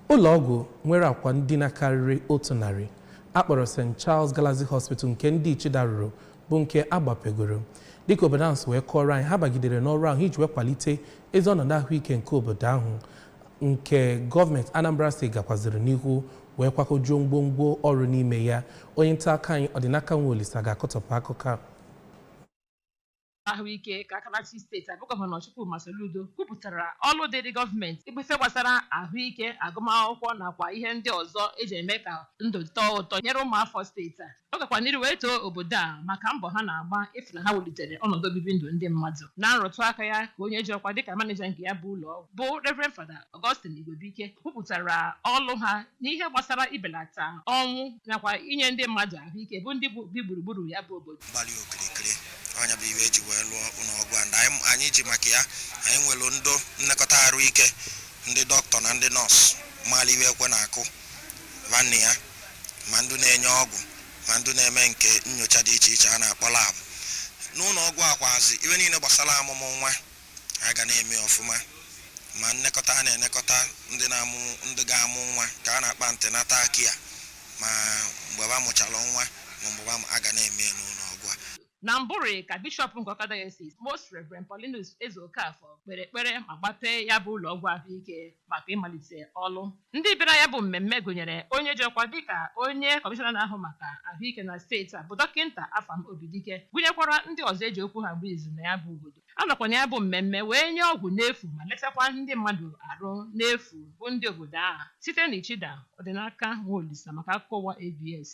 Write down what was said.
Ụlọọgwụ nwere akwa ndina karịrị 100 akpọrọ St. Charles Galaxy Hospital nke ndị Ichida rụrụ bụ nke agbapegoro. Dịka obodo ahụ si wee kọrọ anyị, ha bagidere n'ọrụ ahụ iji wee kwalite ezi ọnọdụ ahụike nke obodo ahụ, nke gọọmenti Anambra Steeti gakwaziri n'ihu wee kwakojuo ngwongwo ọrụ n'ime ya. Onye nta akụkọ anyị, Ọdịnaka Nwaolisa, ga-akọtọpụ akụkọ a. Ahụike ka aka na-achị steeti abụ Gọvanọ Chukwuma Soludo kwupụtara ọlụ dịrị gọọmenti ife gbasara ahụike, agụmakwụkwọ nakwa ihe ndị ọzọ eji eme ka ndụ tọọ ụtọ nyere ụmụafọ steeti a. Ọ gakwa n'iru wee too obodo a maka mbọ ha na-agba ịfụ na ha wulitere ọnọdụ obibi ndụ ndị mmadụ. Na nrụtụ aka ya ka onye ji ọkwa dịka maneja nke ya bụ ụlọ ọgwụ, bụ Reverend Father Augustine Igwebuike, kwupụtara ọlụ ha n'ihe gbasara ibelata ọnwụ nakwa inye ndị mmadụ ahụike bụ ndị bi gburugburu ya bụ obodo. Gbalị okirikiri ọnya bụ iwe eji wee lụọ ụlọọgwụ a. Anyị ji maka ya, anyị nwere ndụ nlekọta ahụike, ndị dọkịta na ndị nọọsụ maala iwe ekwe na-akụ vanne ya, ma ndị na-enye ọgwụ, ma ndị na-eme nke nyocha dị iche iche a na-akpọ lab n'ụlọ ọgwụ akwazi. Iwe niile gbasara amụmụ nwa a ga na-eme ọfụma, ma nlekọta a na-elekọta ndị na-amụ, ndị ga-amụ nwa ka a na-akpa antenatal care, ma mgbe ba mụchara nwa, ma mgbe ba a ga na-eme ya n'ụlọ ọgwụ a. Na mbụrị ka bishọp nke Ọka Diocese, Most Reverend Paulinus Ezeokafor, kpere ekpere ma gbapee ya bụ ụlọ ọgwụ ahụike maka ịmalite ọlụ. Ndị bịara ya bụ mmemme gụnyere onye ji ọkwa dịka onye kọmishọna na-ahụ maka ahụike na steeti a, bụ Dọkịnta Afam Obidike, gụnyekwara ndị ọzọ eji okwu ha gba izu na ya bụ obodo. A nọkwa na ya bụ mmemme wee nye ọgwụ n'efu ma letakwa ndị mmadụ arụ n'efu bụ ndị obodo ahụ. Site n'Ichida, Ọdịnaka Nwaolisa maka akụkọ ụwa ABS.